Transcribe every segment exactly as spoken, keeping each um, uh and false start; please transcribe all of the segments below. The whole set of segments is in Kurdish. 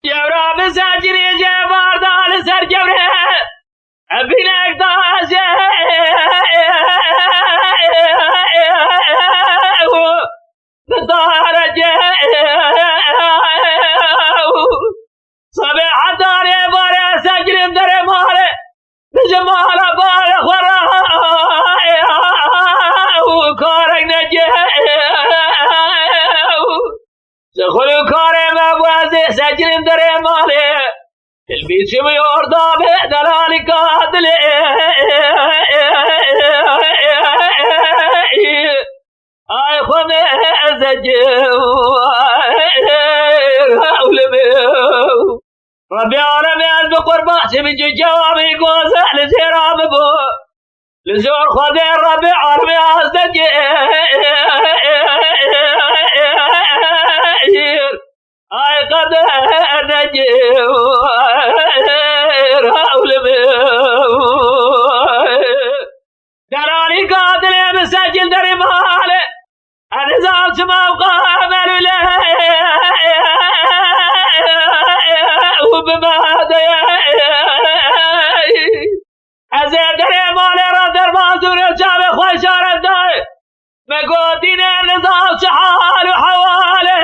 Cewra bi secirê cevar da li ser cewrê. Ev bînek da je bi dare ce. Sebê hetarê bare secirên derê mare. Ji mala bare xwe re û karek neke. Ji xwe û karê me bû ez ê sekirin derê malê. Hilbî çi bi yorda be delalîka dilê. Ay xwe me ez ecim. Hewlê me. Rebî alemê ez bi qurban çi min cewabî goze li jêra bibû. Li jor Xwedê Rebî alemê ez degir. Ay qede degir. Hewlê me. Delalîka dilê min secil derê male. Ez nizam çima ew qamel û lê û bi me de ye. Ez ê derê malê re derman zûrê çavê xwe îşaret dayê. Me gotîne nizam çi hal û hewal e.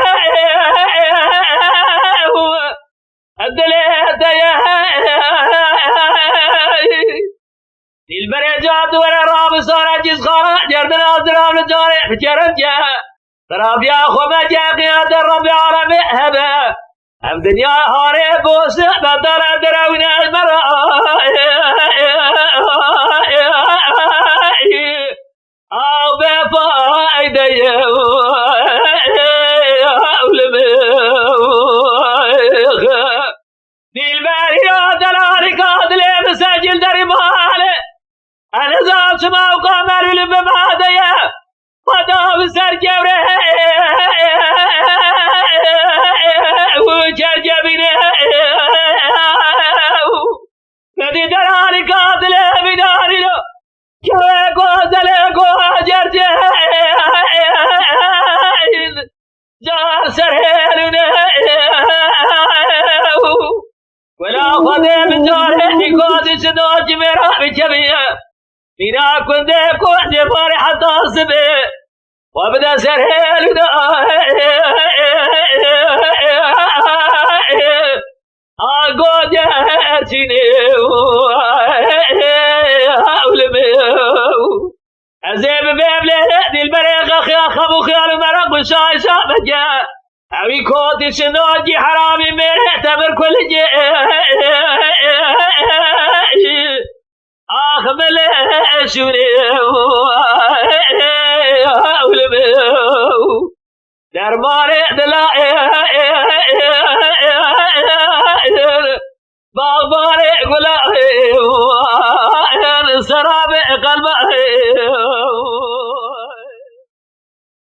Dilê te ye. Dîlberê ca tu were rabisare cizxana, cerdina ziram li carê bi kerem ce. Xerabiya xwe me ce qiyade Rebî alemê hebe. Ev dinya harê boşe bedare derewîne ji me re. Aw befayde ye, hewlê me. Dîlberiya delalîka dilê min secil derî male. Ez nizam çima ew qamel û li bi me de ye. Xweda bi ser cewrê û cercevîne. Nedî delalîka dilê min darîno. Kewê gozelê gocercên car ser hêlûne. Wela Xwedê min carê nîkatî çi da cimêra bikevî. Mîna kundê kundê barê heta sibê. Xwe bide ser hêlûne. Ago gerçînê hewlê me. Ez ê bibêm lê dilberê xexiya xem û xiyal û meraq û şayşa meke. Ewî kotî şinokî heramî mêrê temir kulikê. Ax milê şûnê hewlê me. Dermanê dila. Baba